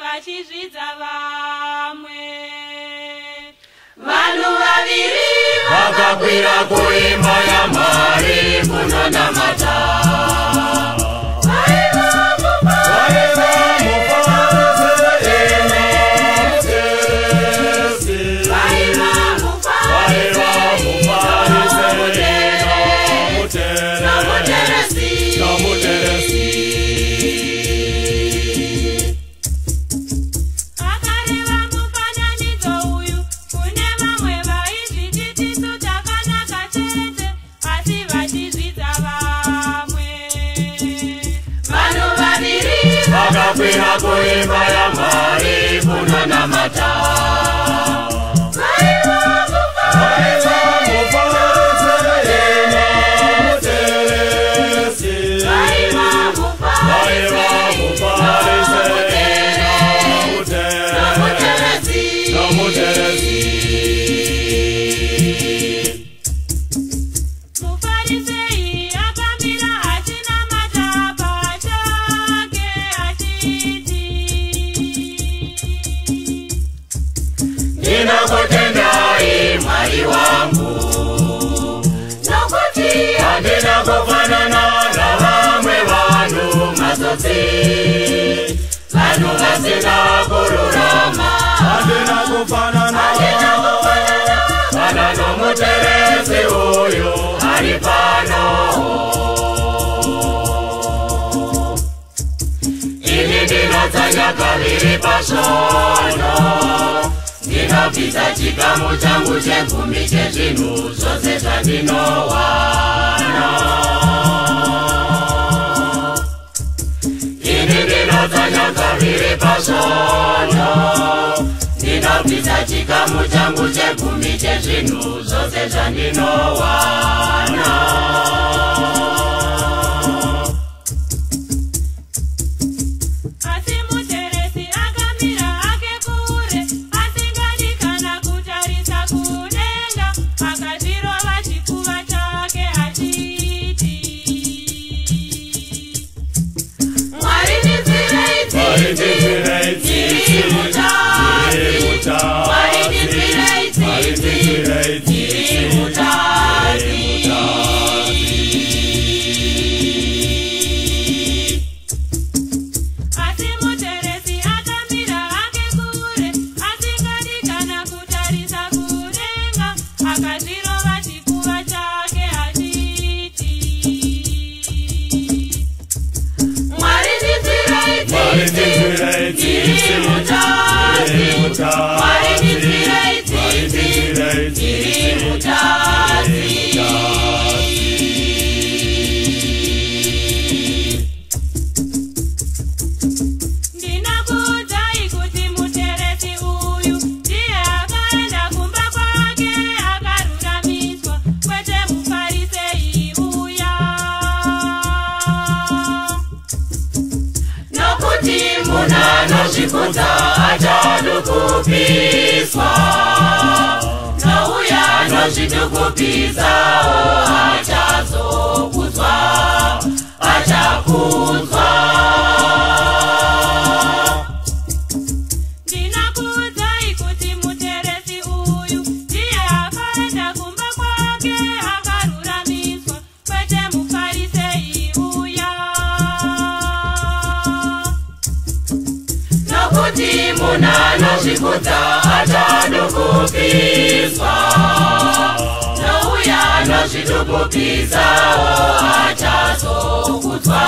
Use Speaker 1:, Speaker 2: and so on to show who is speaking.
Speaker 1: vachizvidza vamwe. Vanhu vaviri
Speaker 2: vakakwira kuimba yaMwari kunonamata. Vaiva muFarise nomuteresi.
Speaker 1: Vaiva
Speaker 2: Vaiva
Speaker 1: muFarise
Speaker 2: muFarise
Speaker 1: nomuteresi.
Speaker 2: nomuteresi.
Speaker 1: Akareva mufananidzo uyu kune vamwe vaizviti tisu takanaka chete, asi vachizvidza vamwe. Vanhu vaviri
Speaker 2: Vakakwira kuimba yaMwari kunonamata.
Speaker 1: Vaiva
Speaker 2: Vaiva muFarise nomuteresi.
Speaker 1: Vaiva
Speaker 2: Vaiva
Speaker 1: muFarise
Speaker 2: muFarise
Speaker 1: nomuteresi.
Speaker 2: nomuteresi.
Speaker 1: Mufarisei akamira achinamata pachake achiti,
Speaker 2: Ndinokutendai Mwari wangu,
Speaker 1: nokuti
Speaker 2: handina kufanana navamwe vanhu matsotsi, vanhu vasina kururama. Handina kufanana kana nomuteresi uyu ari pano. Ini ndinotsanya kaviri pasvondo, ndinobvisa chikamu changu chegumi chezvinhu zvose zvandinowana. Ini ndinotsanya kaviri pasvondo, ndinobvisa chikamu changu chegumi chezvinhu zvose zvandinowana.
Speaker 1: Asi muteresi akamira hake kure, asingadi kana kutarisa kudenga, akazvirova chipfuva chake achiti, Mwari ndinzwirei
Speaker 2: Mwari
Speaker 1: tsitsi,
Speaker 2: ndinzwirei
Speaker 1: ndiri
Speaker 2: tsitsi,
Speaker 1: mutadzi.
Speaker 2: ndiri mutadzi.
Speaker 1: Mwari ndinzwirei
Speaker 2: Mwari
Speaker 1: tsitsi,
Speaker 2: ndinzwirei
Speaker 1: ndiri
Speaker 2: tsitsi,
Speaker 1: mutadzi.
Speaker 2: ndiri mutadzi.
Speaker 1: Asi muteresi akamira hake kure, asingadi kana kutarisa kudenga, akazvirova chipfuva chake achiti, Mwari ndinzwirei
Speaker 2: Mwari
Speaker 1: tsitsi,
Speaker 2: ndinzwirei
Speaker 1: ndiri
Speaker 2: tsitsi,
Speaker 1: mutadzi.
Speaker 2: ndiri mutadzi.
Speaker 1: Mwari ndinzwirei
Speaker 2: Mwari
Speaker 1: tsitsi,
Speaker 2: ndinzwirei
Speaker 1: ndiri
Speaker 2: tsitsi,
Speaker 1: mutadzi.
Speaker 2: ndiri mutadzi.
Speaker 1: Ndinokuudzai kuti muteresi uyu ndiye akaenda kumba kwake akaruramiswa, kwete muFarisei uya.
Speaker 2: Nokuti munhu anozvikudza achadukupiswa, nouya anozvidukupisawo achazokudzwa, achakudzwa.
Speaker 1: Ndinokuudzai kuti muteresi uyu ndiye akaenda kumba kwake akaruramiswa, kwete muFarisei uya.
Speaker 2: Nokuti munhu anozvikudza achadukupiswa, nouya anozvidukupisawo achazokudzwa.